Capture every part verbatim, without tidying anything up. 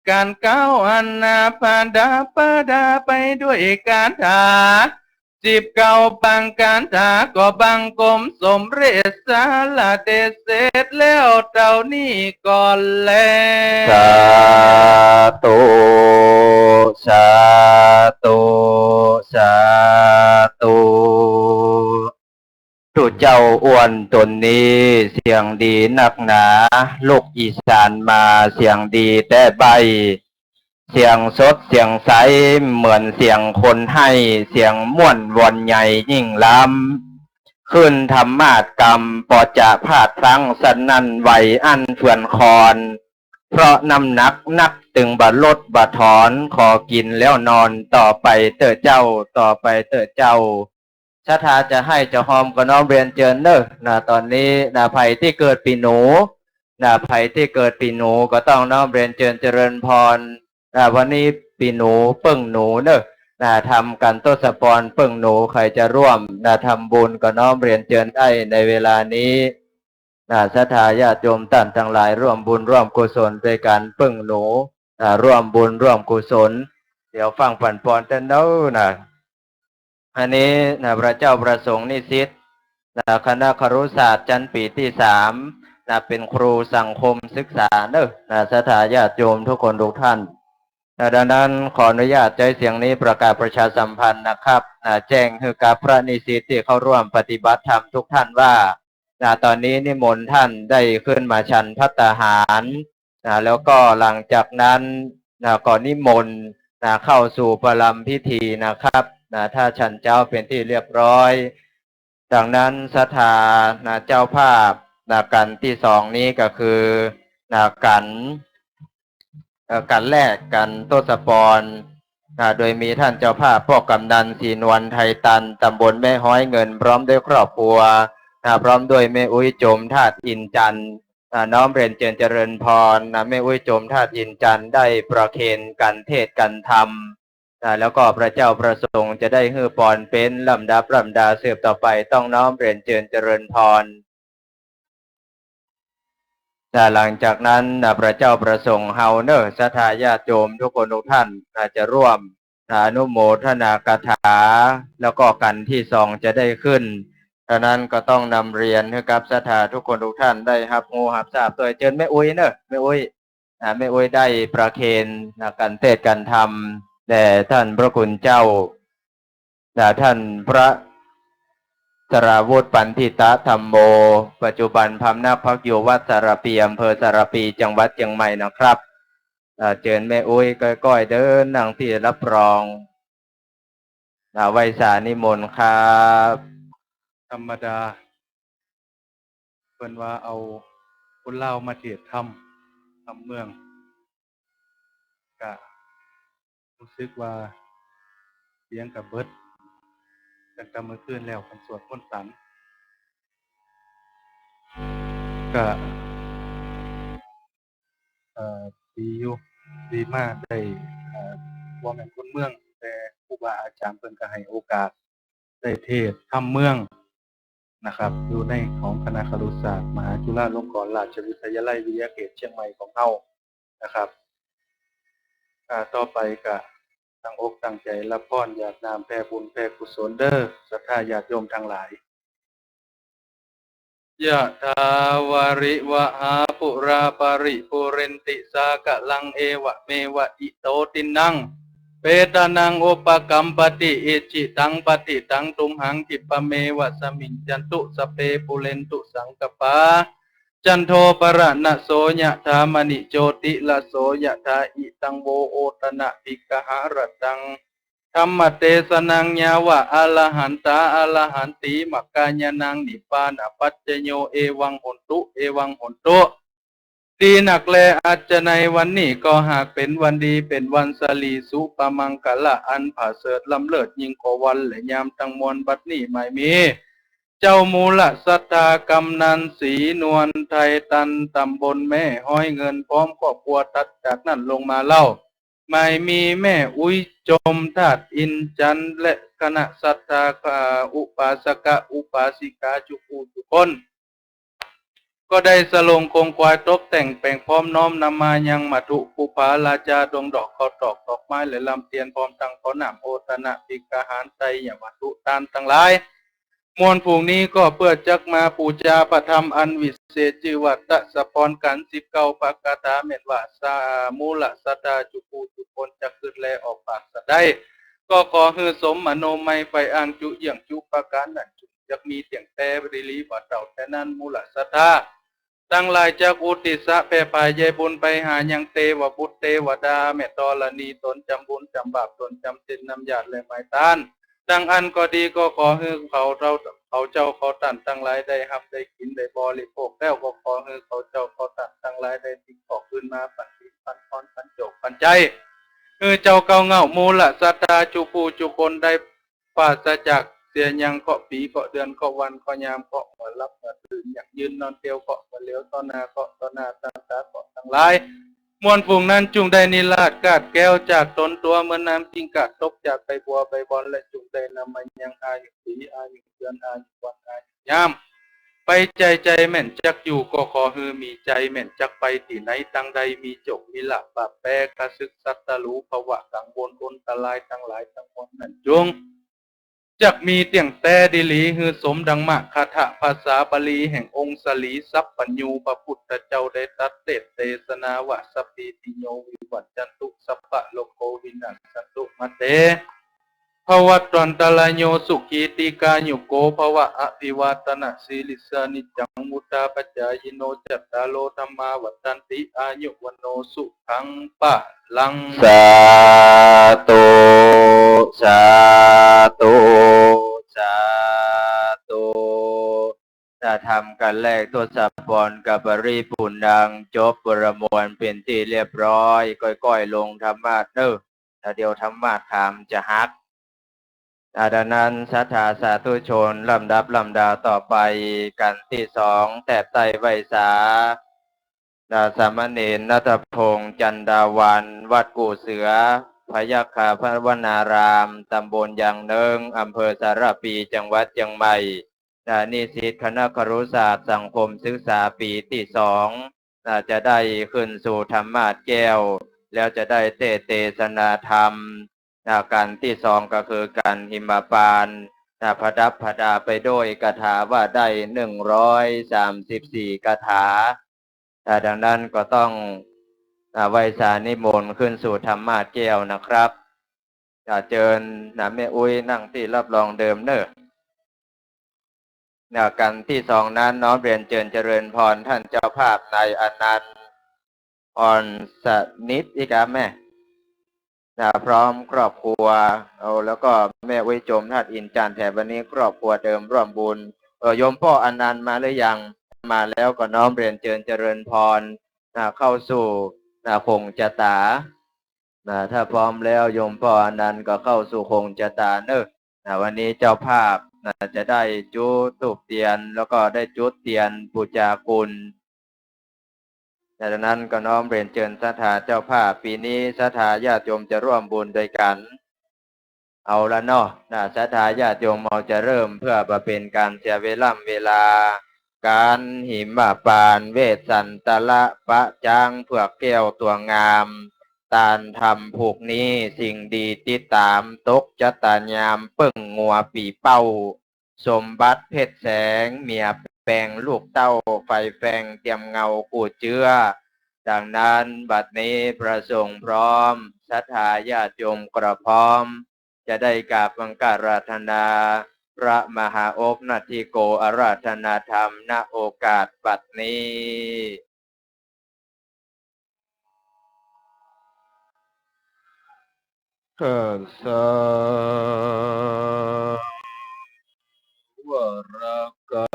ก๋านกล่าวอันนาประดับประดาไปด้วยคาถา สิบเก้าปังคาถา ก็บังคมสมเร็จสาระเด็จเสร็จแล้วเต้านี้ก่อนแล สาธุ สาธุ สาธุ ตุ๊เจ้าอ้วนต๋นนี้ เสียงดีนักหนา ลูกอีสานมา เสียงดีแต๊ใบ้ เสียงสดเสียงใส เหมือนเสียงคนไห้ เสียงม่วนวอนใหญ่ยิ่งล้ำ ขึ้นธรรมาสกำ ปอจะพลาดพลั้ง สนั่นไหวอั้นเฟือนคลอน เพราะน้ำหนักนักตึงบ่ลดบ่ถอน ขอกิ๋นแล้วนอน ต่อไปเต๊อะเจ้า ต่อไปเต๊อะเจ้า ศรัทธาจะไห้จะฮอมก็น้อมเรียนเจิญเน่อ นะ ต๋อนนี้ นะ ใผตี้เกิดปี๋หนู นะ ใผตี้เกิดปี๋หนูก็ต้องน้อมเรียนเจิญเจริญพร นะ วันนี้ปี๋หนูเปิ้งหนูเน่อ นะ ทำกัณฑ์ทศพรเปิ้งหนู ใผจะร่วม นะ ทำบุญก็น้อมเรียนเจิญได้ในเวลานี้ นะ ศรัทธาญาติโยมต้านตังหลาย ร่วมบุญร่วมกุศลโดยก๋านเปิ้งหนู นะ ร่วมบุญร่วมกุศล เดี๋ยวฟังปั๋นปอนเต๊อะเน่อ นะ อันนี้ นะ พระเจ้าประสงค์นิสิต นะ คณะครุศาสตร์ชั้นปี๋ตี้สาม นะ เป๋นครูสังคมศึกษาเน่อ นะ ศรัทธาญาติโยมทุกคนทุกท่าน นะ ดังนั้นขออนุญาตใจ๊เสียงนี้ประกาศประชาสัมพันธ์นะครับ นะ แจ้งหื้อกับพระนิสิตตี้เข้าร่วมปฏิบัติธรรมทุกท่านว่า นะ ต๋อนนี้นิมนต์ท่านได้ขึ้นมาฉันภัตตาหาร นะ แล้วก็หลังจากนั้น นะ ก็นิมนต์ นะ เข้าสู่ประลัมพิธีนะครับ นะ ถ้าฉันเจ๊าเป๋นที่เรียบร้อย ดังนั้นศรัทธา นะ เจ้าภาพ นะ กัณฑ์ตี้สองนี้ก็คือ นะ กัณฑ์ เอ่อ กัณฑ์แรก กัณฑ์ทศพร นะ โดยมีท่านเจ้าภาพป้อกำนันศรีนวลไทยตัน ตำบลแม่ฮ้อยเงิน พร้อมด้วยครอบครัว นะ พร้อมด้วยแม่อุ๊ยโจมธาตุอินทร์จันทร์ นะ น้อมเรียนเจิญเจริญพร นะ แม่อุ๊ยโจมธาตุอินทร์จันทร์ได้ประเคนกัณฑ์เทศน์กัณฑ์ธรรม นะ แล้วก็พระเจ้าประสงค์จะได้หื้อปอนเป๋นลำดับลำดาสืบต่อไป ต้องน้อมเรียนเจิญเจริญพร นะ หลังจากนั้น นะ พระเจ้าประสงค์เฮาเน่อ ศรัทธาญาติโยมทุกคนทุกท่าน นะ จะร่วม นะ อนุโมทนาคาถา แล้วก็กัณฑ์ตี้สองจะได้ขึ้น ดังนั้นก็ต้องนำเรียนหื้อกับศรัทธาทุกคนทุกท่านได้ฮับฮู้ฮับทราบตวย เจิญแม่อุ๊ยเน่อ แม่อุ๊ย นะ แม่อุ๊ยได้ประเคน นะ กัณฑ์เทศน์กัณฑ์ธรรมแด่ต้านพระคุณเจ้า นะ ต้านพระสราวุธปัณฑิตะธัมโม ปัจจุบันพำนักพักอยู่วัดสารภี อำเภอสารภี จังหวัดเจียงใหม่นะครับ นะ เจิญแม่อุ๊ยก้อยๆ เดินนั่งตี้รับรอง นะ ไหว้สานิมนต์ครับ ธรรมดา เปิ้นว่าเอาคนลาวมาเทศน์ธรรม ธรรมเมือง ก็ฮู้สึกว่าเสียงก็เบิดตั้งแต่เมื่อคืนแล้ว เปิ้นสวดมนต์สัน ก็ เอ่อ ดีอยู่ ดีมาก ได้ เอ่อ บ่แม่นคนเมือง แต่ครูบาอาจ๋ารย์เปิ้นก็หื้อโอกาสได้เทศน์ธรรมเมืองนะครับ อยู่ในของคณะครุศาสตร์มหาจุฬาลงกรณราชวิทยาลัยวิทยาเขตเชียงใหม่ของเฮานะครับ อ่า ต่อไปก็ตั้งอกตั้งใจ๋รับพรหยาดน้ำแผ่บุญแผ่กุศลเด้อ ศรัทธาญาติโยมตังหลาย ยะถาวาริวหาปูราปะริปูเรนติสาคะลัง เอวะเมวะอิโตตินัง เปตานังอุปะกัมปะติ อิจฉิตังปัตถิตัง ตุมหังขิปปะเมวะสะมิจจันตุ สัพเพปูเรนตุสังกัปปา จันโทปะระนะโส ยะถามะณิโจติระโส ยะถา อิทังโวโอทะนะสิกขะหะระตัง ธัมมะเตสะนัง ยาวะอะระหันตา อะระหันติ มัคคายานัง นิพพานะปัจจโย เอวังโหนตุ เอวังโหนตุ ดีนักแล อัจจะในวันนี้ก็หากเป๋นวันดี เป๋นวันสะหลีสุปะมังคะละ อันผะเสริฐล้ำเลิศยิ่งกว่าวันและยามตังมวล บัดนี้หมายมี เจ้ามูละศรัทธากำนันศรีนวลไทยตัน ตำบลแม่ฮ้อยเงิน พร้อมครอบครัว ตัดจากนั้นลงมาเล่า หมายมีแม่อุ๊ยโจมธาตุอินทร์จันทร์ และคณะศรัทธา อ่า อุปาสกะอุปาสิกาจุ๊กผู้จุ๊กคน ก็ได้สรงคงควายตกแต่งแป๋งพร้อมน้อมนำมายังมัทธุปุปผาราจาดงดอกข้าวตอกดอกไม้และลำเตียนพร้อมตังข้าวหนามโอทนะภิกขาหารไตรยมัทธุตานตังหลาย มวลฝูงนี้ก็เปื้อจักมาปู๋จาพระธรรมอันวิเศษจื้อว่าทศพรขันธ์สิบเก้าพระคาถาแม่นว่า สา มูลศรัทธาจุผู้จุคนจักกึ๊ดแลออกปากสันใด ก็ขอหื้อสมมโนมัยใฝ่อ้างจุเยี่ยงจุประก๋านนั้นจุ จักมีเตี้ยงแต๊ดีหลีบ่าเต้าแต๊นั้นมูลศรัทธาตังหลายจักอุทิศแผ่ผายใยบุญไปหายังเตวบุตรเตวดาแม่ธรณีต๋นจำบุญจำบาปต๋นจำศีลนำญาติและหมายตาน ดังอั้นก็ดี ก็ขอหื้อเขาเจ้า เขาเจ้าเขาต้านตังหลายได้ฮับได้กิ๋นได้บริโภคแล้ว ก็ขอหื้อเขาเจ้าเขาต้านตังหลายได้สิ่งของคืนมาปันศีลปันพรปันโจคปันชัย หื้อเจ้าเก้าเหง้ามูลศรัทธาจุผู้จุคนได้ ปราศจากเสียยังเคราะห์ปี๋เคราะห์เดือนเคราะห์วันเคราะห์ยามเคราะห์เมื่อหลับเมื่อตื่น อย่างยืนนอนเตียวเคราะห์เมื่อเหลียวต่อหน้าเคราะห์ต่อหน้าต่างต๋าเคราะห์ตังหลาย มวลฝูงนั้นจุ่งได้นิราศกาดแก้วจากต๋นตั๋วเหมือนน้ำกิ่งกาดตกจากใบบัวใบบอน และจุ่งได้นำมายังอายุปี๋อายุเดือนอายุวันอายุยาม ไปใจ๋ใจ๋แม่นจักอยู่ ก็ขอหื้อมีใจ๋แม่นจักไปตี้ไหนตังใด มีโจคมีลาภปราบแป๋ข้าศึกศัตรูภวะกังวลอันตรายตังหลายตังมวลนั้นจุ่ง จักมีเตี้ยงแต๊ดีหลี หื้อสมดังมคธภาษาบาลีแห่งองค์สรีสัพพัญญูพระพุทธเจ้าได้ตรัสเตสน์เตสนาว่า สัพพีติโยวิวัชชันตุ สัพพะโรโควินัสสันตุ มาเต ภวัตวันตรายโย สุขีตีฆายุโกภวะ อภิวาทนสีลิสสะ นิจจังวุฑฒาปจายิโน จัตตาโรธัมมาวัฑฒันติ อายุวัณโณสุขังพลัง สาธุ สาธุ สาธุ ถ้าทำกัณฑ์แรกทศพรกับปริภูณังจบประมวลเป๋นตี้เรียบร้อย ก้อยๆ ลงธรรมาสน์เน่อ ถ้าเดี๋ยวธรรมาสน์ขามจะหัก อ่า ดังนั้นศรัทธาสาธุชน ลำดับลำดาต่อไป กัณฑ์ตี้สอง แตบใต้ไหว้สา อ่า สามเณรณัฐพงษ์ จันดาวัน วัดกู่เสือ พยัคฆาภาวนาราม ตำบลยางเนิ้ง อำเภอสารภี จังหวัดเจียงใหม่ อ่า นิสิตคณะครุศาสตร์สังคมศึกษาปี๋ตี้สอง อ่า จะได้ขึ้นสู่ธรรมาสน์แก้ว แล้วจะได้เตสน์เตสนาธรรม อ่า กัณฑ์ตี้สองก็คือกัณฑ์หิมพานต์ อ่า ประดับประดาไปด้วยคาถาว่าได้หนึ่งร้อยสามสิบสี่คาถา อ่า ดังนั้นก็ต้อง อ่า ไหว้สานิมนต์ขึ้นสู่ธรรมาสน์แก้วนะครับ อ่า เจิญ นะ แม่อุ๊ยนั่งตี้รับรองเดิมเน่อ นะ กัณฑ์ตี้สองนั้นน้อมเรียนเจิญเจริญพรท่านเจ้าภาพนายอนันต์ อ่อนสนิท อีกอ่ะแม่ นะ พร้อมครอบครัว เอา แล้วก็แม่อุ๊ยจมธาตุอินทร์ จานแถวันนี้ครอบครัวเดิมร่วมบุญ เออ โยมป้ออนันต์มาหรือยัง มาแล้วก็น้อมเรียนเจิญเจริญพร นะ เข้าสู่ นะ คงจะต๋า นะ ถ้าพร้อมแล้วโยมป้ออนันต์ก็เข้าสู่คงจะต๋าเน่อ นะ วันนี้เจ้าภาพ นะ จะได้จุดธูปเตียน แล้วก็ได้จุดเตียนปู๋จาคุณ ดังนั้นก็น้อมเรียนเจิญศรัทธาเจ้าภาพ ปี๋นี้ศรัทธาญาติโยมจะร่วมบุญด้วยกั๋น เอาละเนาะ นะ ศรัทธาญาติโยมเฮาจะเริ่มเพื่อบ่เป๋นก๋านเสียเวล่ำเวลา กัณฑ์หิมพานต์เวสสันตะละปะจ๊างเผือกแก้วตั๋วงาม ตานธรรมผูกนี้สิ่งดีติดต๋าม ตกจะตายามเปิ้งงัวปี๋เป้า สมบัติเพชรแสง เมียแปงลูกเต้า ไฟแฟงเตียมเงากู่เจื้อ ดังนั้นบัดนี้พระสงฆ์พร้อม ศรัทธาญาติโยมก็พร้อม จะได้กราบบังคาราธนา พระมหาโอภณัฐฐิโก อาราธนาธรรม ณ โอกาสบัดนี้ ข้าสาวรกา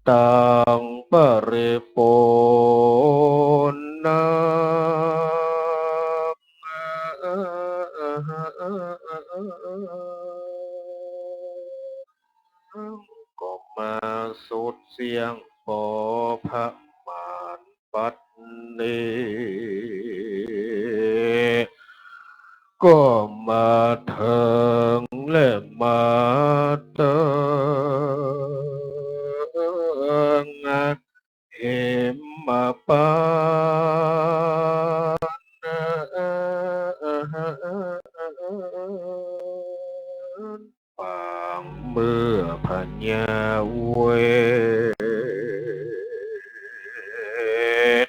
ตังปริปูรณัง ก็มาสุดเสี้ยงปอประมาณนี้ ก็มาเถิงและมาเติ ปาน ปางเมื่อพญาเวส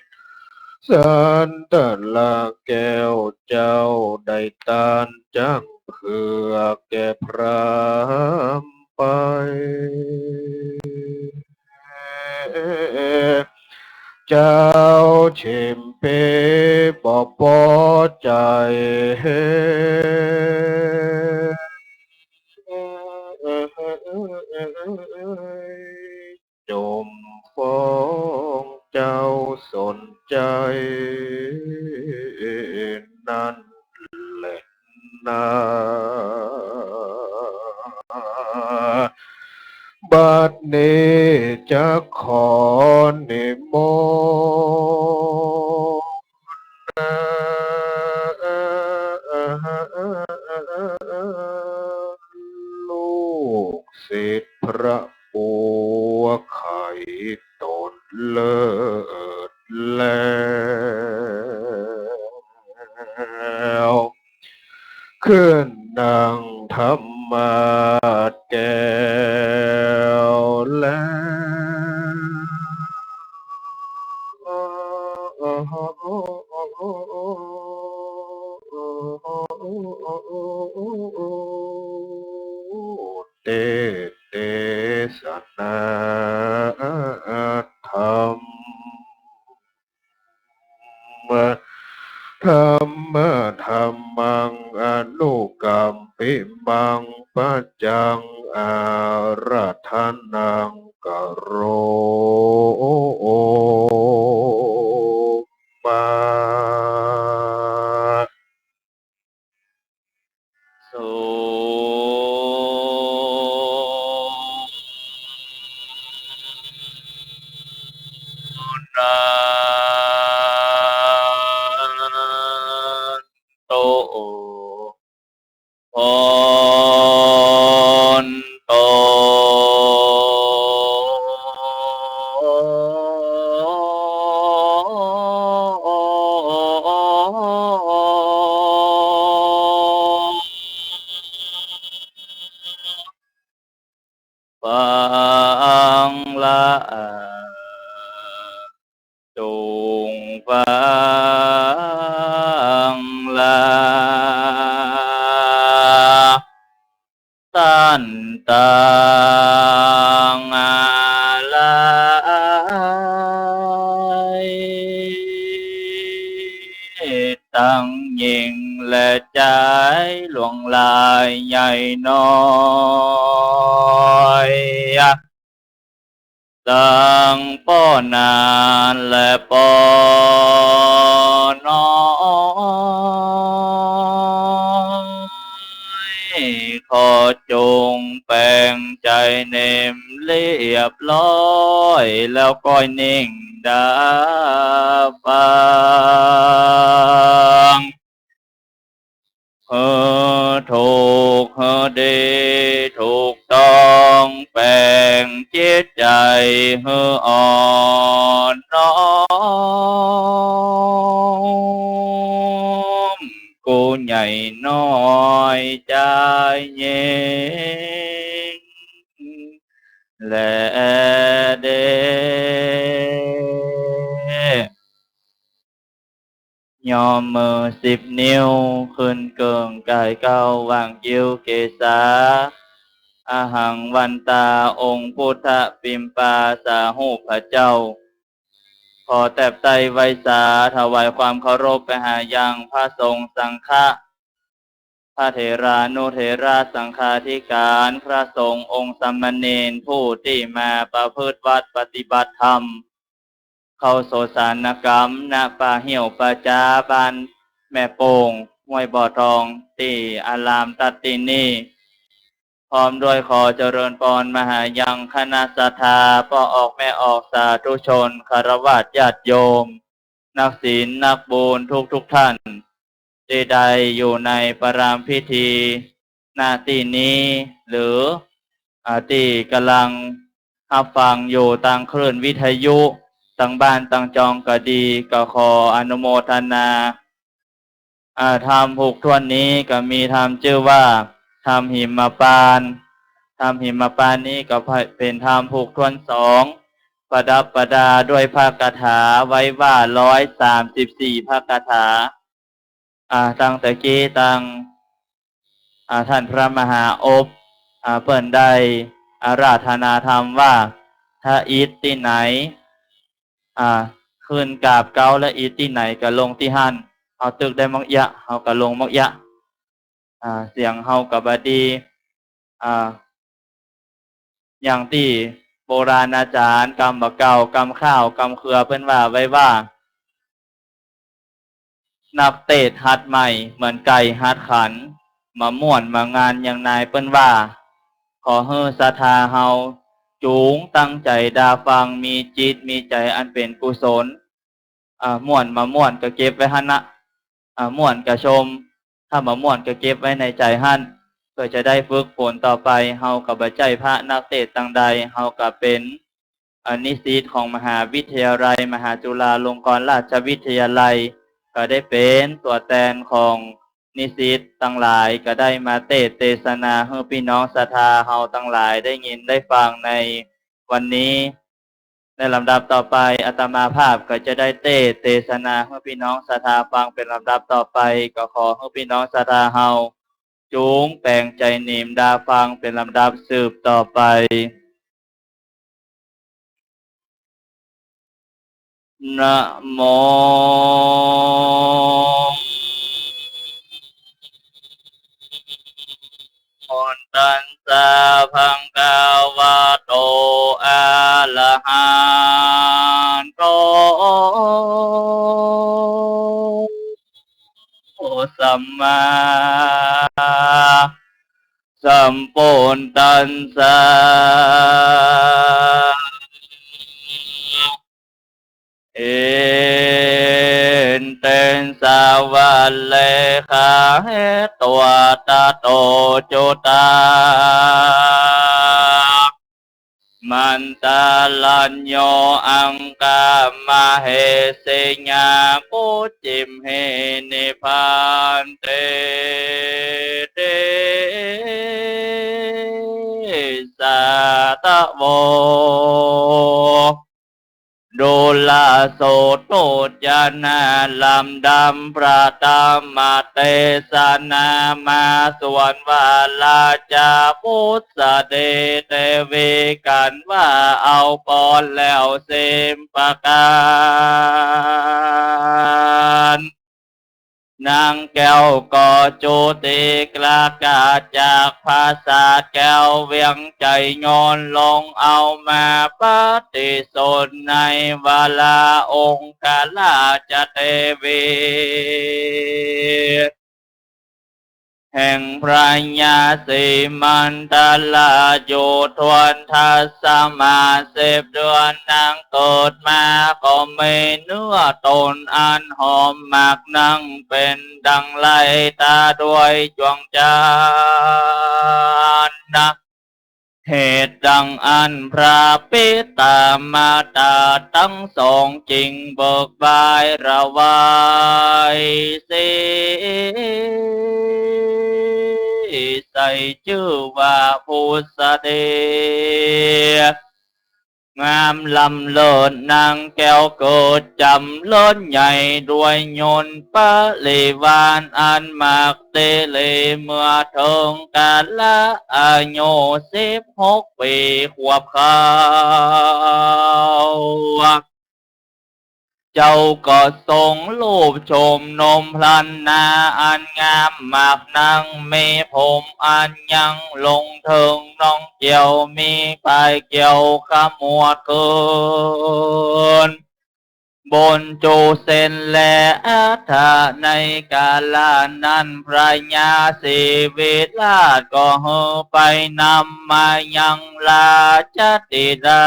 สันตะละแก้วเจ้าได้ต้านจ๊างเผือกแก่พราหมณ์ไป เจ้าเชมเปบ่ปอใจ๋ จมฟ้องเจ้าสนใจ๋นั้นแล นา บัดนี้จะขอนิมนต์ ลูกศิษย์พระบัวไขตนเลิศแล้ว ขึ้นนั่งธรรมาสน์แก้วแล้ว เตสน์เตสนาธรรม ธัมมะ ธัมมัง อนุกัมปิมัง ปัจจัง อาราธนัง กะโรมะ สุนันตุ โหนตุ ฟังละ จุ่งฟังละ ต้านตังหลาย ตังญิงและจายหลวงหลายใหญ่น้อย ตังป้อหน้าและป้อน้อย ขอจุ่งแป๋งใจ๋เน่มเรียบร้อย แล้วก้อยนิ่งดาฟัง หื้อถูกหื้อดีถูกต้อง แป๋งจิตใจ๋หื้ออ่อนน้อม กู้ใหญ่น้อยจายญิงแลเด้อ ยอมมือสิบนิ้วขึ้นเกิ่งก๋ายเก๊า วางจิ๊วเกศา อะหังวันตา องค์พุทธปิมปาสาหูปพระเจ้า ขอแตบใต้ไหว้สา ถวายความเคารพไปหายังพระสงฆ์สังฆะ พระเถรานุเถระสังฆาธิการ พระสงฆ์องค์สามเณร ผู้ตี้มาประพฤติวัตรปฏิบัติธรรม เข้าโสสานกรรม ณ ป่าเหี่ยวป่าจ๊า บ้านแม่โป่ง ห้วยบ่อทอง ตี้อารามตัดตี้นี่ พร้อมด้วยขอเจริญปอนมาหายังคณะศรัทธา ป้อออกแม่ออก สาธุชน ฆราวาสญาติโยม นักศีลนักบุญทุกๆ ท่าน ตี้ได้อยู่ในประรามพิธี ณ ตี้นี้ หรือ อ่า ตี้ก่ำลังฮับฟังอยู่ตางคลื่นวิทยุ ส ตังบ้านตังจองก็ดี ก็ขออนุโมทนา อ่า ธรรมหกถ้วนนี้ก็มีธรรมจื้อว่าธรรมหิมพานต์ ธรรมหิมพานต์นี้ก็เป๋นธรรมหกถ้วนสอง ประดับประดาด้วยพระคาถาไว้ว่าร้อยสามสิบสี่พระคาถา อ่า ตังตะกี้ตัง อ่า ต้านพระมหาอบ อ่า เปิ้นได้อาราธนาธรรมว่า ถ้าอิดตี้ไหน อ่า ขึ้นกราบเก๊าและอิดตี้ไหนก็ลงตี้หั้น เฮาตึกได้มอกเยียะ เฮาก็ลงมอกเยียะ อ่า เสียงเฮาก็บ่ดี อ่า อย่างตี้โบราณอาจ๋ารย์กำบ่าเก่ากำข้าวกำเครือเปิ้นว่าไว้ว่า นักเตสน์หัดใหม่เหมือนไก่หัดขัน บ่ม่วนบ่งานอย่างนายเปิ้นว่า ขอหื้อศรัทธาเฮาจุงตั้งใจ๋ดาฟัง มีจิตมีใจ๋อันเป๋นกุศล อ่า ม่วนบ่ม่วนก็เก็บไว้หั้นนะ อ่า ม่วนก็ชม ถ้าบ่ม่วนก็เก็บไว้ในใจ๋หั้น เปื้อจะได้ฝึกฝนต่อไป เฮาก็บ่ใจ้พระนักเตสน์ตังใด เฮาก็เป๋น อ่า นิสิตของมหาวิทยาลัย มหาจุฬาลงกรณราชวิทยาลัย ก็ได้เป๋นตั๋วแตนของนิสิตตังหลาย ก็ได้มาเตสน์เตสนาหื้อปี้น้องศรัทธาเฮาตังหลายได้ยินได้ฟังในวันนี้ ในลำดับต่อไป อาตมาภาพก็จะได้เตสน์เตสนาหื้อปี้น้องศรัทธาฟังเป๋นลำดับต่อไป ก็ขอหื้อปี้น้องศรัทธาเฮาจุงแป๋งใจ๋หนิมดาฟังเป๋นลำดับสืบต่อไป นะโม ตัสสะ ภะคะวะโต อะระหะโต สัมมาสัมพุทธัสสะ อิติ สะวะเลขะ เหตวาตะโต จุตตา มันตะรัญโญ อังคะมะเหสิญา ปุจฉิมหิ นิพพานติ ติ สาทะโว ดูราโสตุจนะ ลำดับประถมเตสนามาส่วนวาราจะพุทธเดชเทวีกันว่าเอาปอนแล้วสิบประก๋าน นางแก้วก็จุติกล้ากล้าจากปราสาทแก้วเวียงไจ๋ ย้อนลงเอามาปฏิสนธิในวาราองคราชเทวี แห่งพระญาศรีมันทรา อยู่ถ้วนทัศมาสิบเดือน นางเกิดมาก็มีเนื้อตนอันหอมมาก นังเป๋นดังไล่ตาด้วยจวงจันทร์ เหตุดังอั้นพระปิตามารดาตังสองจึงเบิกบานถวายสี ใส่จื้อว่าพุทธเดช งามล้ำเลิศ นางแก้วเกิดจ๋ำเริญใหญ่ด้วยยศบริวารอันมากเตเล เมื่อเถิงกาละอายุสิบหกปี๋ขวบคาว เจ้าก็ทรงรูปโฉมนมพรรณนาอันงามมาก นังมีผมอันยังลงเถิงน่องเจียว มีปายเกี้ยวขมวดขึ้นบนจุเส้นและอัฏฐะ ในกาละนั้นพระญาศรีวิราชก็หื้อไปนำมายังราชธิดา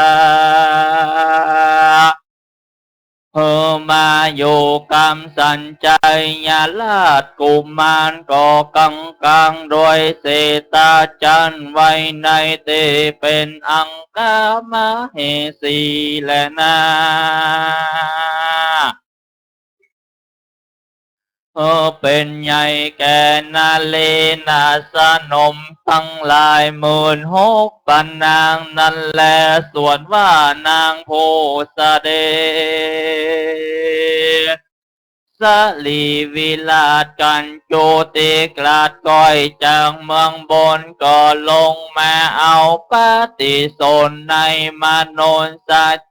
หื้อมาอยู่กำสันชัยราชกุมาร ก็กังกางโดยเศษตาจันไว้ในตี้เป๋นอังคมเหสีแลนา หื้อเป๋นใหญ่แก่นารีนาสนมตังหลายหมื่นหกปันนางนั้นแล ส่วนว่านางผู้เสด็จ สรีวิราชกั๋นจุติคลาดคลอยจากเมืองบน ก็ลงมาเอาปฏิสนธิในมนุษย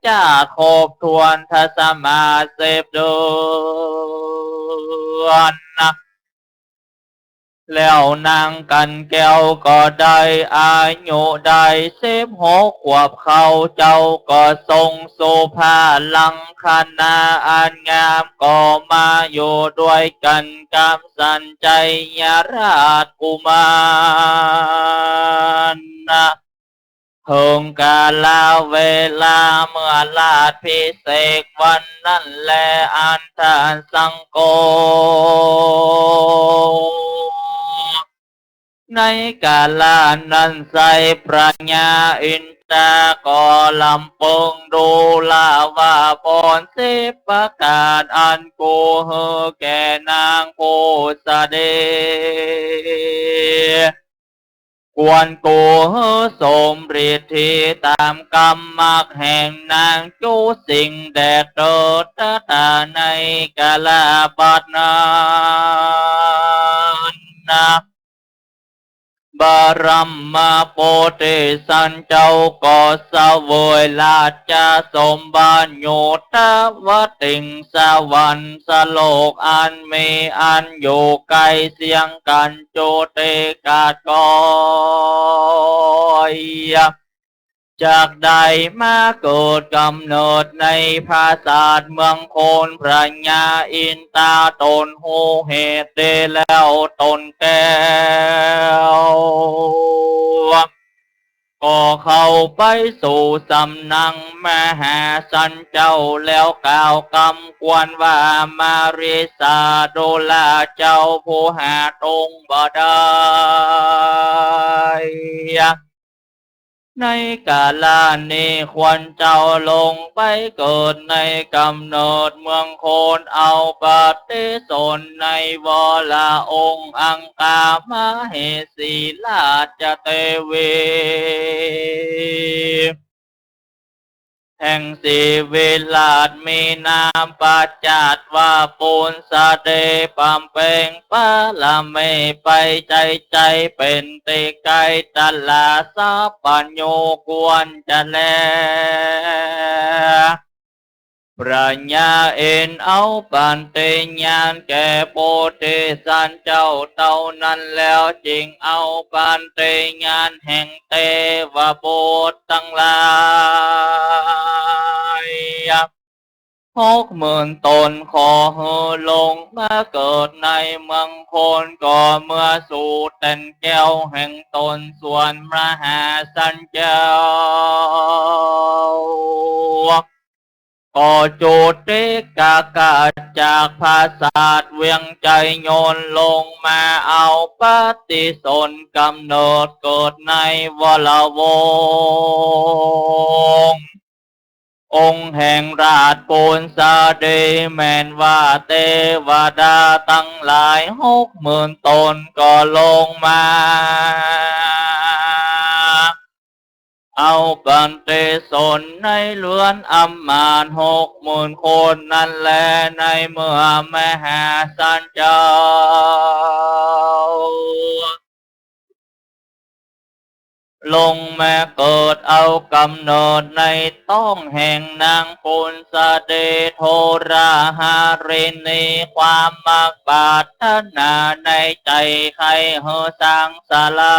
ชาติครบถ้วนทันสมาสิบเดือน แล้วนางกันแก้วก็ได้อายุได้สิบหกขวบเข้า เจ้าก็ทรงสุภาลังคณาอันงาม ก็มาอยู่ด้วยกั๋นกับสันชัยราชกุมาร เถิงกาละเวลาเมื่อราชพิเศษวันนั้นแล อันตสังโก ในกาละนั้นไซร้พระญาอินทราก็ลำเปิงดูราว่าผลสิบประก๋านอันกูหื้อแก่นางผู้เสด็จ ควรกูหื้อสมฤทธิต๋ามกำมักแห่งนางจุสิงห์แด่เต๋อตถาในกาละบัดนั้นนา บรมโพธิสัตว์เจ้าก็เสวยราชสมบัติอยู่ทวติงสวรรคโลกอันมีอันอยู่ใก้เสี้ยงกั๋นจุติคลาดคลอย จักได้มาเกิดก๋ำเนิดในปราสาทเมืองโคน พระญาอินทราตนฮู้เหตุดีแล้ว ตนแก้วก็เข้าไปสู่สำนักมหาสันเจ้า แล้วกล่าวกำกวนว่า มาริสาดูราเจ้าผู้หาตรงบ่ได้ ในกาละนี้ควรเจ้าลงไปเกิดในก๋ำเนิดเมืองโคน เอาปฏิสนธิในวรองค์อังคมเหสีราชเทวี แห่งศรีวิราช มีนามประจักษ์ว่าปุณณเสถียร บำเพ็งบารมีไปใจ๋ใจ๋ เป๋นตี้ใก้ตลาดสัพพัญญูควรจะแล พระญาอินทร์เอาปฏิญาณแก่โพธิสัตว์เจ้าเต้านั้นแล้ว จึงเอาปฏิญาณแห่งเทวบุตรตังหลายหกหมื่นต๋น ขอหื้อลงมาเกิดในเมืองโคน ก็เมื่อสู่แก่นแก้วแห่งต๋น ส่วนมหาสันเจ้า ก็จุติคลาดจากปราสาทเวียงไชยยนต์ลงมาเอาปฏิสนธิก๋ำเนิดเกิดในวรวงศ์ องค์แห่งราชปุณณเสถียร แม้นว่าเตวดาตังหลายหกหมื่นต๋นก็ลงมา เอาปฏิสนธิในเฮือนอำมาตย์หกหมื่นคนนั้นแล ในเมื่อมหาสันเจ้า ลงมาเกิดเอาก๋ำเนิดในต๊องแห่งนางปุณณเสถียร โทรหาริณี ความมักปรารถนาในใจ๋ใค่หื้อสร้างศาลา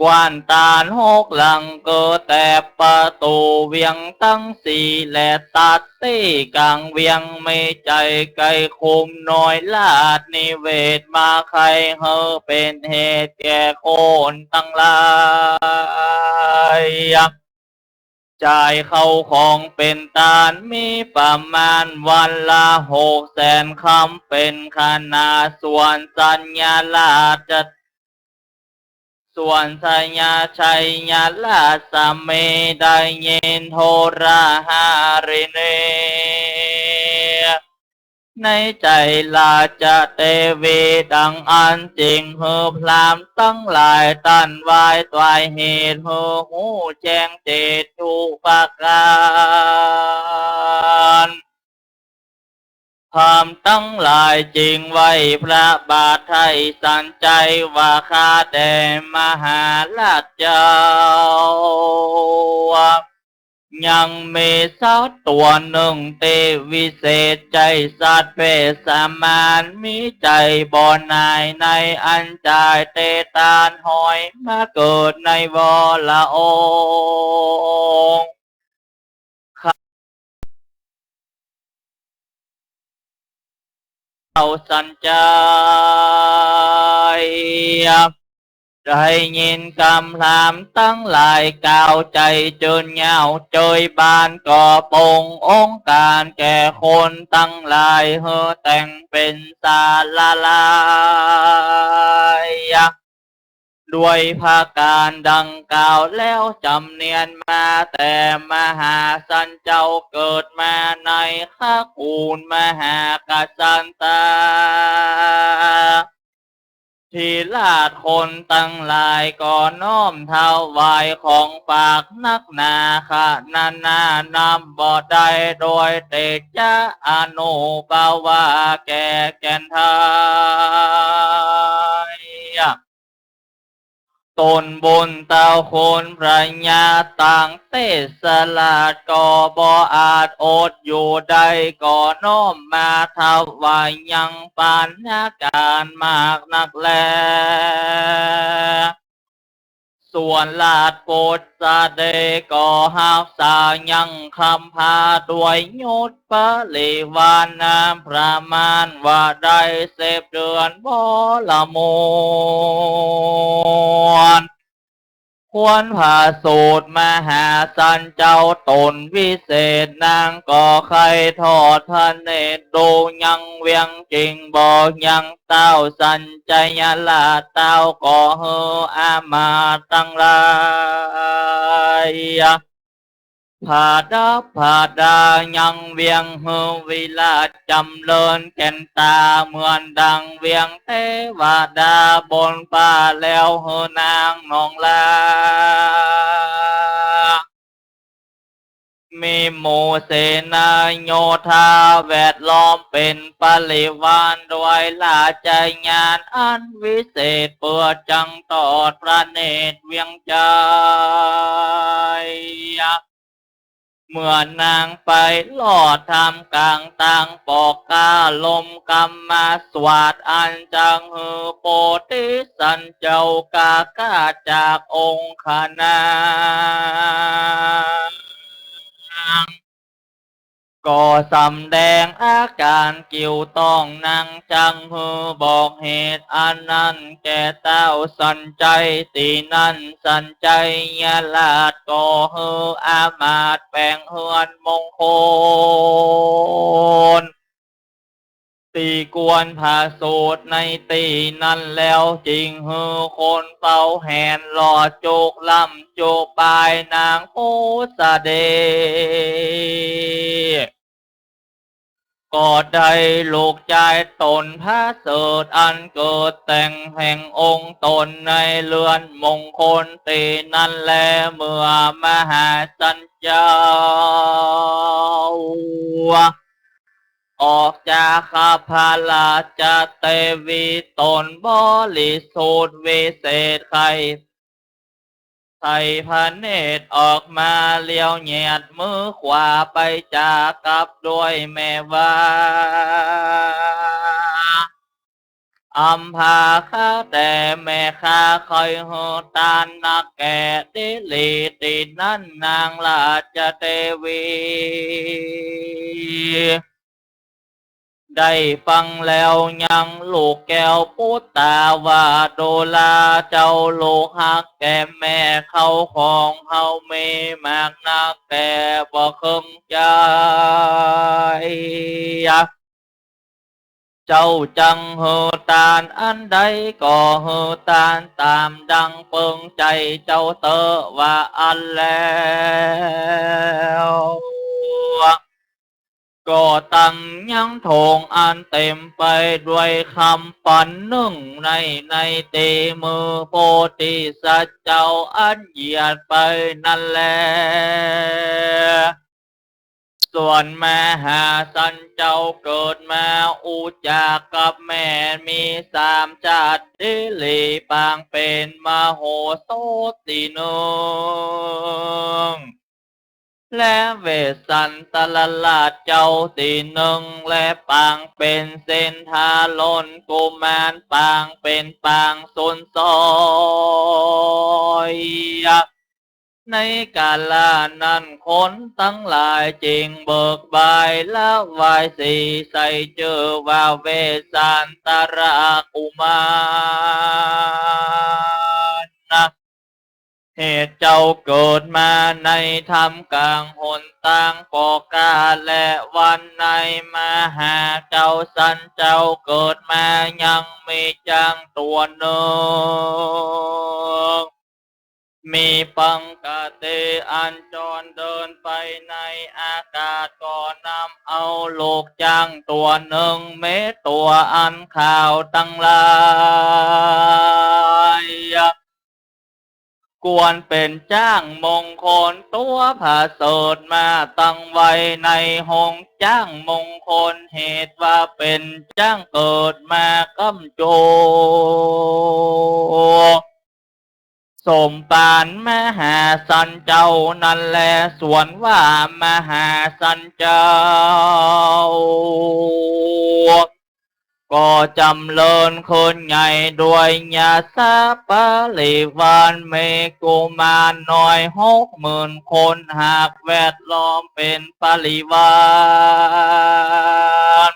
กว้านต๋านหกหลัง เกื้อแตะประตู๋เวียงตังสี่ และตัดตี้ก๋างเวียง มีใจ๋ไกคุมหน่วยราชนิเวศน์ บ่ใค่หื้อเป๋นเหตุแก่คนตังหลาย จ่ายข้าวของเป๋นตานมีประมาณวันละหกแสนคำเป๋นขนาด ส่วนสัญญาราช ส่วนสัญญาชัยราชสมีได้ยินโทรหาริณี ในใจ๋ราชเตวีดังอั้น จึงหื้อพราหมณ์ตังหลายต้านไหว้ ตวยเหตุหื้อฮู้แจ้งเจตุประก๋าน พราหมณ์ตังหลายจึงไหว้พระบาทไถ่สันชัยว่า ข้าแต่มหาราชเจ้า ยังมีสัตว์ตั๋วนึ่งตี้วิเศษ ใจ้สัตว์เพศสมาน มีใจ๋บ่หน่ายในอันจายเตตานห้อยมาเกิดในวรองค์ ข้าสันชัย ได้ยินกำพราหมณ์ตังหลายกล่าว ใจ๋จืนยาวเจยบาน ก็ปรงองค์ก๋านแก่คนตังหลาย หื้อแต่งเป๋นสาลาลาย ด้วยประก๋านดังกล่าวแล้ว จ๋ำเนียนมาแต่มหาสันเจ้า เกิดมาในตระกูลมหากษัตริย์ ธิราชคนตังหลายก็น้อมถวายของฝากนักหนา ขนาดนับบ่ได้ โดยเตชะอานุภาวะแก่แก่นไทย ตนบุญเต้าคุณพระญาติ ตางเตสราชก็บ่อาจอดอยู่ได้ ก็น้อมมาถวายยังปานก๋านมากนักแล ส่วนราชบุตรเสด็จก็ฮักษายังคำพา ด้วยยศบริวารนับประมาณว่าได้สิบเดือน วรมูล ควรพระสูตรมหาสันเจ้าต๋นวิเศษ นางก็ใค่ทอดพระเนตรดูยังเวียง จึงบอกยังเต้าสัญชัยราช เต้าก็หื้ออำมาตย์ตังหลาย ประดับประดายังเวียง หื้อวิราชจ๋ำเริญแก่นต๋า เหมือนดังเวียงเตวดาบนฟ้า แล้วหื้อนางนองลา มีหมู่เสนาโยธาแวดล้อมเป๋นบริวาร ด้วยราชญาณอันวิเศษ เปื้อจักตอดพระเนตรเวียงชัย เมื่อนางไปลอดท่ามก๋างตางปอกก๊า ลมกำมาสวัสดิ์อันจักหื้อโพธิสัตว์เจ้ากล้าจากองคณา ก็สำแดงอาก๋านเกี่ยวต้องนาง จักหื้อบอกเหตุอันนั้นแก่เต้าสัญชัย ตี้นั้นสัญชัยราชก็หื้ออำมาตย์แป๋งเฮือนมงคล ตี้ควรพระสูตรในตี้นั้นแล้ว จึงหื้อคนเฝ้าแหนลอดจุกล่ำจุกปายนางโพธิ์เสด็จ ก็ได้ลูกจายต๋นประเสริฐ อันเกิดแต่งแห่งองค์ต๋นในเฮือนมงคลตี้นั้นแล เมื่อมหาสันเจ้า ออกจากคัพพราชเตวีต๋นบริสุทธิ์วิเศษไข ไถ่พระเนตรออกมาเลี้ยวแหยดมือขวาไปจ๋ากับด้วยแม่ว่า อำพาข้าแต่แม่ ข้าใค่หื้อตานนักแก่ ตี้หลีตี้นั้นนางราชเตวี ได้ฟังแล้วยังลูกแก้วปุตตาวาโดลา เจ้าลูกฮักแก่แม่ ข้าวของเฮามีมากนักแต่บ่เคิงใจ๊ เจ้าจังหื้อตานอันใดก็หื้อตานต๋ามดังเปิงใจ๋เจ้าเต๊อะ ว่าอั้นแล้ว ก็ตังยังโถงอันเต๋มไปด้วยคำปันนึ่งใน ในตี้มือโพธิสัตว์เจ้าอันเหยียดไปนั้นแล ส่วนมหาสันเจ้าเกิดมาอู้จักกับแม่มีสามจาติหลี ปางเป๋นมโหสถตี้นึ่ง และเวสสันตรราชเจ้าตี้นึ่ง และปางเป๋นเศรษฐาโลนกุมาร ปางเป๋นปางสุนทร ในกาละนั้นคนตังหลายจึงเบิกบายละวายสี ใส่จื้อว่าเวสสันตรกุมาร เหตุเจ้าเกิดมาในท่ามกลางหนตางก็กาและวันใน มหาเจ้าสันเจ้าเกิดมายังมีจ๊างตั๋วนึ่ง มีปังกะติอันจรเดินไปในอากาศ ก็นำเอาลูกจ๊างตั๋วนึ่ง มีตั๋วอันขาวตังหลาย ควรเป๋นจ๊างมงคลตั๋วผะเสริฐมาตั้งไว้ในโฮงจ๊างมงคล เหตุว่าเป๋นจ๊างเกิดมาก้ำโจ สมปานมหาสันเจ้านั้นแล ส่วนว่ามหาสันเจ้า ก็จ๋ำเริญเคิ้นใหญ่ด้วยยศปริวาร มีกุมารน้อยหกหมื่นคนหากแวดล้อมเป๋นปริวาร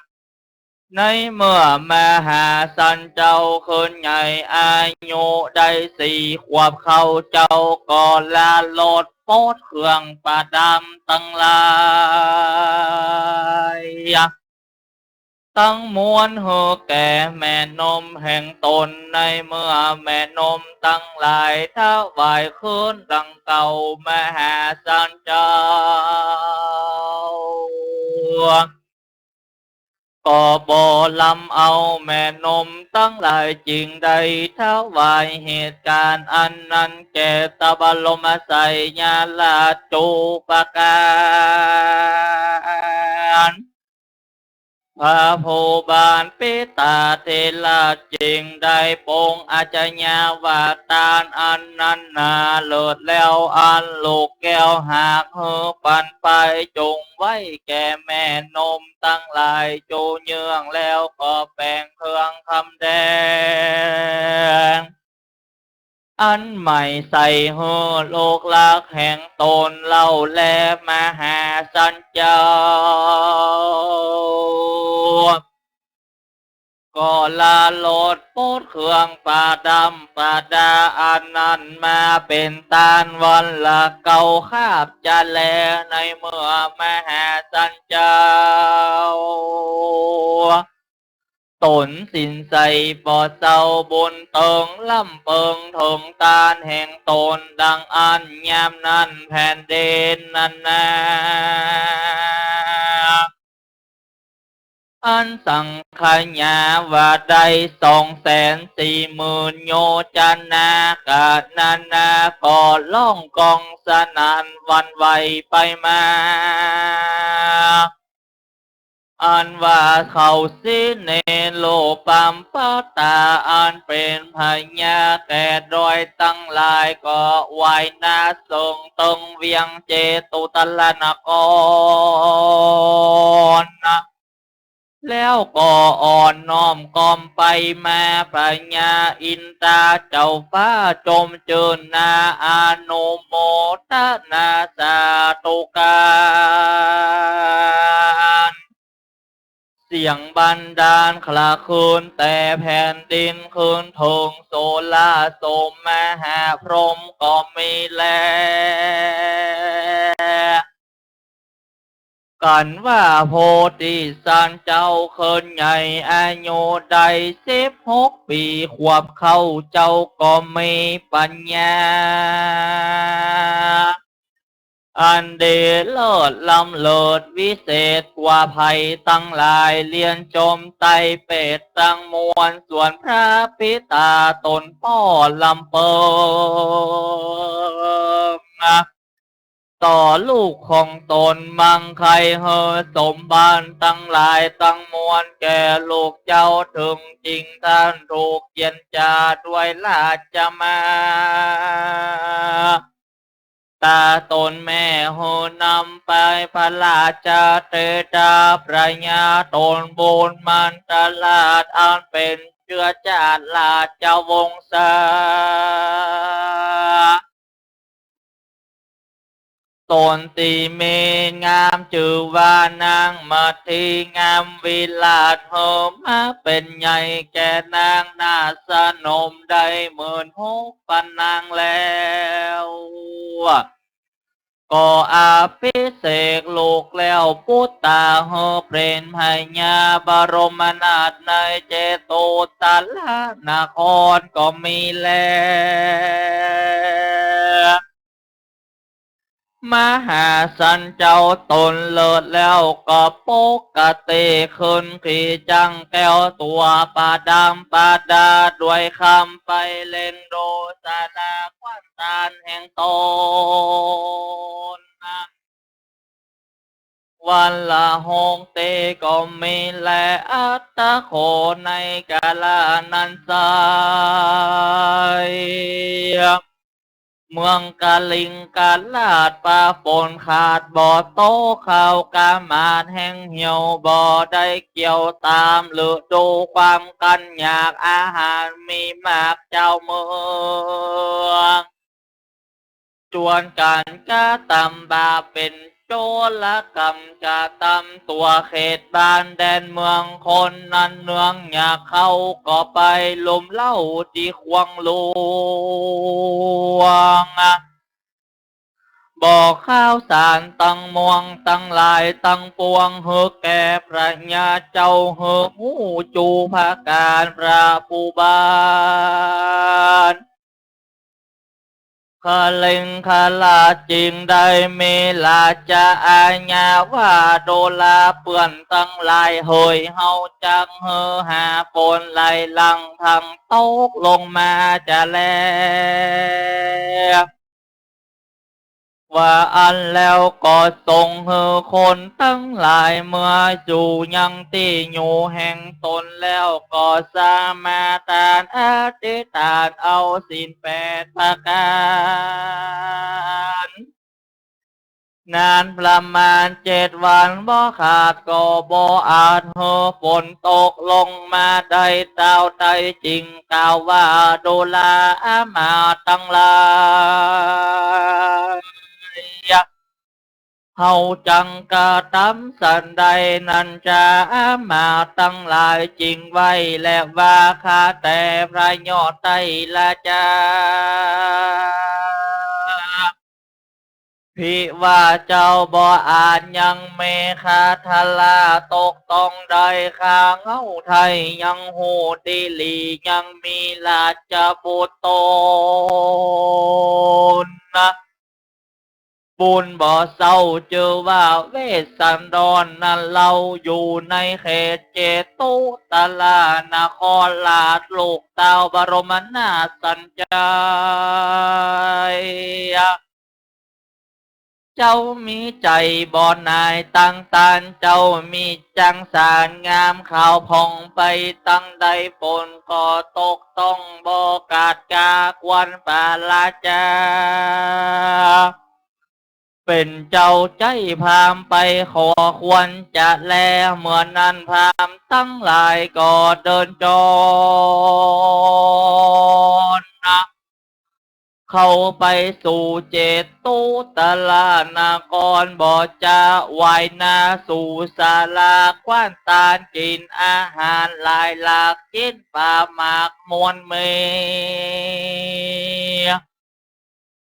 ในเมื่อมหาสันเจ้าเคิ้นใหญ่อายุได้สี่ขวบเข้า เจ้าก็ละลดปดเครื่องประดับตังหลายตังมวลหื้อแก่แม่นมแห่งต๋น ในเมื่อแม่นมตังหลายถวายคืนดังเก่า มหาสันเจ้า ก็บ่ลำเอาแม่นมตังหลาย จึงได้ถวายเหตุก๋ารณ์อันนั้นแก่ตะบรมไสยราชูปการ พระผู้บานปิตาธิราชจึงได้ปรงอาชญาว่า ตานอันนั้นนาเลิศแล้ว อันลูกแก้วหากหื้อปันไป จงไว้แก่แม่นมตังหลาย จูเยื่องแล้วก็แป๋งเครื่องคำแดง อันใหม่ใส่หื้อลูกรักแห่งต๋นเล่าแล มหาสันเจ้า ก็ละลดปดเครื่องประดับประดาอันนั้นมาเป๋นตานวันละเก้าคาบจะแล ในเมื่อมหาสันเจ้า ต๋นสิ้นใจ๋บ่เศร้าบุญเติง ล้ำเปิงเถิงตานแห่งต๋น ดังอั้นยามนั้นแผ่นดินนั้นนา อันสังขยาว่าได้สองแสนสี่หมื่นโยชนา กานั้นนาก็ร้องก้องสนั่นหวั่นไหวไปมา อันว่าเขาสิเนโรปัมปตา อันเป๋นพญาแก่ดอยตังหลาย ก็ไหว้หน้าเสิงเติงเวียงเจตุตรนคร แล้วก็อ่อนน้อมก้อมไปมา พญาอินทราเจ้าฟ้าจมจื้นนา อนุโมทนาสาธุก๋าร เสี สียงบันดาลคลาคลื่นแต่แผ่นดิน คลื่นเถิงสุราสมมหาพรหมก็มีแล กั๋นว่าโพธิสัตว์เจ้าเคิ้นใหญ่ อายุได้สิบหกปี๋ขวบ เข้าเจ้าก็มีปัญญา อันดีเลิศล้ำเลิศวิเศษกว่าใผตังหลาย เลียนจมไต่เปรตตังมวล ส่วนพระปิต๋าต๋นป้อลำเปิง ต่อลูกของต๋น บังใค่หื้อสมบัติตังหลายตังมวลแก่ลูกเจ้า เถิงจิ่งต้านถูกเยียนจ๋าด้วยราชมาต๋าต๋นแม่ หื้อนำไปพระราชาเตดา พระญาต๋นบุญมันตราช อันเป๋นเจื้อจ้าดราชวงศา ต๋นตี้มีงามจื้อว่านางมัทธิ งามวิลาศ หื้อมาเป๋นใหญ่แก่นางนาฏสนมได้หมื่นหกปันนางแล้ว ก็อภิเษกลูกแล้วปุตตา หื้อเป๋นพญาบรมนาถในเจตุตรนครก็มีแล มหาสันเจ้าต๋นเลิศแล้วก็ปกติขึ้น ขี่จั๊งแก้วตั๋วประดับประดาด้วยคำไพเล็ง ดูสาราควันตานแห่งต๋น วันละหกตี้ก็มีแล อัตถโข ในกาละนั้นไซร้ เมืองกลิงกราช ฟ้าฝนขาดบ่ตก ข้าวกาหมาดแห้งเหี่ยว บ่ได้เกี่ยวต๋ามฤดู ความคันอยากอาหารมีมาก เจ้าเมือง จวนกั๋นกระตำบาปเป๋นโจรกรรม กระตำตั๋วเขตบ้านแดนเมือง คนนั้นเนืองอยากเข้าก็ไปลุ่มเล้าตี้ขวางหลวง บอกข่าวสารตังมวลตังหลายตังปวง หื้อแก่พระญาเจ้าหื้อฮู้จู้ประก๋าน พระผู้บาน กลิงกราชจิ่งได้มีราชอาญาว่า ดูราเปื้อนตังหลายเหย เฮาจักหื้อหาฝนไหลหลั่งพรังตกลงมาจะแล ว่าอั้นแล้วก็ส่งหื้อคนตังหลายเมือสู่ยังตี้อยู่แห่งต๋น แล้วก็สมาทานอธิษฐานเอาศีลแปดประก๋าน นานประมาณเจ็ดวันบ่ขาด ก็บ่อาจหื้อฝนตกลงมาได้เต้าใด จิ่งกล่าวว่า ดูราอำมาตย์ตังหลาย เฮาจักกระตำสันใดนั้นจา อำมาตย์ตังหลายจิ่งไหว้และว่า ข้าแต่พระยอดไตรราชา ภิว่าเจ้าบ่อาจยังมีคาถาตกต้องได้ ข้าเฮาไทยยังฮู้ดีหลี ยังมีราชบุตรต๋น บุญบ่เศร้าจื้อว่าเวสสันดรนั้นเล่า อยู่ในเขตเจตุตรนครราช ลูกเต้าบรมนาถสันใจ๋ เจ้ามีใจ๋บ่หน่ายตังตาน เจ้ามีจั๊งสารงามขาวผ่องไปตังใด ฝนก็ตกต้องบ่ขาด กาควรประราชา เป๋นเจ้าใจ๊พราหมณ์ไปขอควรจะแล เมื่อนั้นพราหมณ์ตังหลายก็เดินจร ข เข้าไปสู่เจตุตรานคร บ่จะไหว้หน้าสู่ศาลา คว้านตานกิ๋นอาหารหลายหลาก กิ๋นปาหมากมวลเม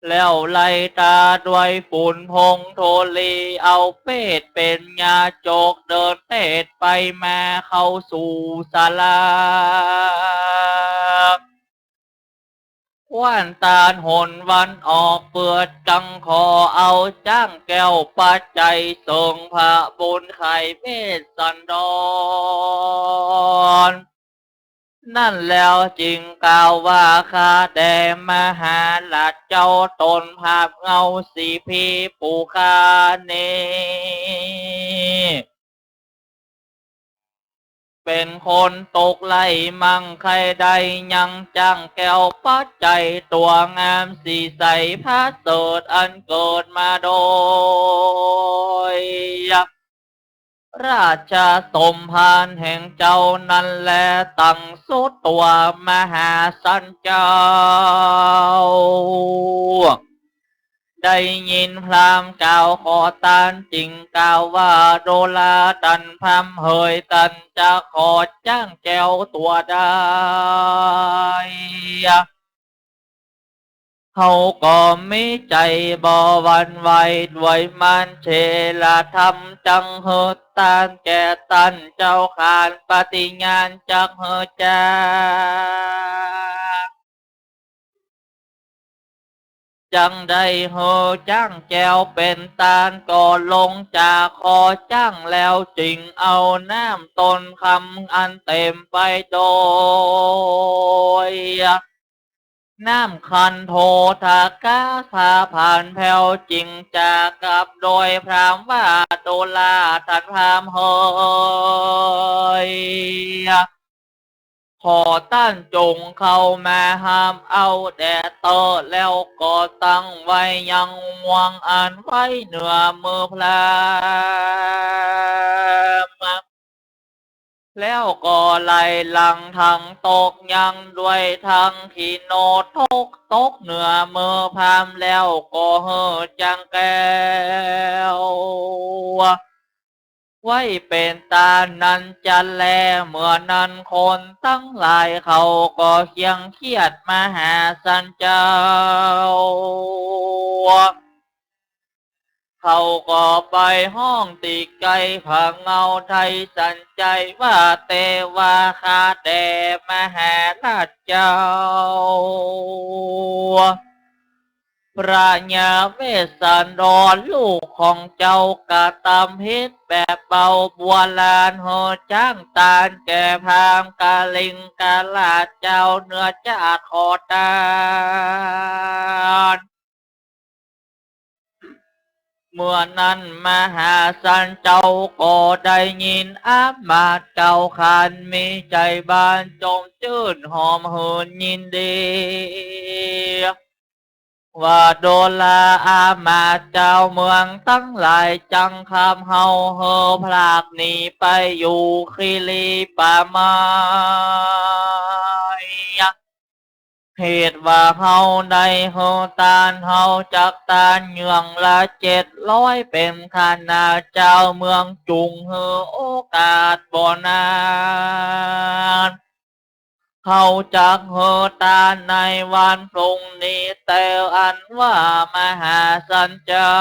แล้วไล่ตาด้วยฝุ่นผงธุลี เอาเปตเป๋นยาจก เดินเตดไปมาเข้าสู่ศาลา คว้านตานหนวันออก เปื้อจักขอเอาจ๊างแก้วปัจจัย เสิงพระบุญไขเวสสันดร นั้นแล้วจึงกล่าวว่า ข้าแต่มหาราชเจ้า ตนภาพเงาสีพีผู้ข้านี้ เป๋นคนตกไร้มั่ง ใค่ได้ยังจ๊างแก้วปัจจัยตั๋วงามสีใสประเสริฐ อันเกิดมาโดย ราชสมภารแห่งเจ้านั้นแล ตังสุดตั๋วมหาสันเจ้า ได้ยินพราหมณ์กล่าวขอตาน จึงกล่าวว่า ดูราต้านพราหมณ์เหย ต้านจะขอจ๊างแก้วตั๋วใด เฮาก็มีใจ๋บ่หวั่นไหว ด้วยมานเถรธรรม จักหื้อตานแก่ต้านเจ้าข้า ปฏิญาณจักหื้อจ๊าง จักได้หื้อจ๊างแก้วเป๋นตาน ก็ลงจากคอจ๊างแล้ว จึงเอาน้ำต้นคำอันเต๋มไปโดย น้ำคันโธทกาสาผานแผ้ว จึงจากลับโดยพราหมณ์ว่า ดูราต้านพราหมณ์เหย ขอต้านจงเข้ามาฮับเอาแด่เต๊อะ แล้วก็ตั้งไว้ยังห่วงอันไว้เหนือมือพราหมณ์ แล้วก็ไล่หลังตังตกยังด้วยตังขีโนทก ตกเหนือมือพราหมณ์ แล้วก็หื้อจ๊างแก้วไว้เป๋นตานนั้นจะแล เมื่อนั้นคนตังหลายเขาก็เคียงเคียดมหาสันเจ้า เขาก็ไปฮ้องตี้ใก้ผะเงาไทสันชัยว่า เตวา ข้าแต่มหาราชเจ้า พระยาเวสสันดรลูกของเจ้ากระตำผิดแบบเบา บัวลานหื้อจ๊างตานแก่พราหมณ์กลิงกราชเจ้า เนื้อจะขอตาน เมื่อนั้นมหาสันเจ้าก็ได้ยินอามาตย์เก้าขัน มีใจ๋บานจมจื้นหอมหืนยินดี ว่าดูราอามาตย์เจ้าเมืองตังหลาย จักขับเฮาหื้อพลากหนีไปอยู่คีรีป่าไม้ เหตุว่าเฮาได้หื้อตาน เฮาจักตานเยื่องละเจ็ดร้อย เป๋นคณาเจ้าเมือง จุ่งหื้อโอกาสบ่นาน เฮาจักหื้อตานในวันพรุ่งนี้ แต่อันว่ามหาสันเจ้า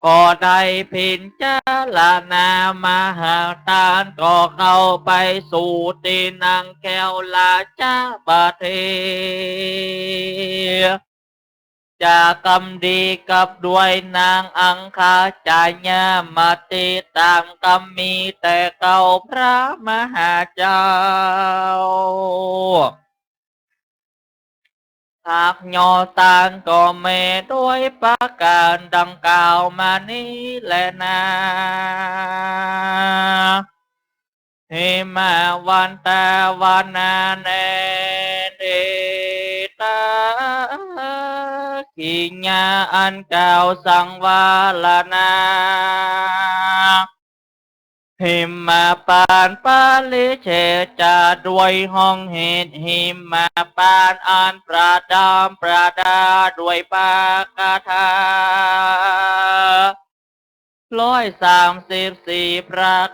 ก็ได้พิจารณามหาตาน ก็เข้าไปสู่ตี้นั่งแก้วราชบพิธี จากกำดีกับด้วยนางอังคาจายามาติ ต๋ามกำมีแต่เก่าพระมหาเจ้า หากยอดตานก็แม้ด้วยประก๋านดังกล่าวมานี้แลนา เหมะวันตะวานาเน เดตะ กิยาอันกล่าวสังวารณา หิมพานต์ปริเฉดจะด้วยห้องเหตุ หิมพานต์อันประดับประดาด้วยปากฐา ร้อยสามสิบสี่ประก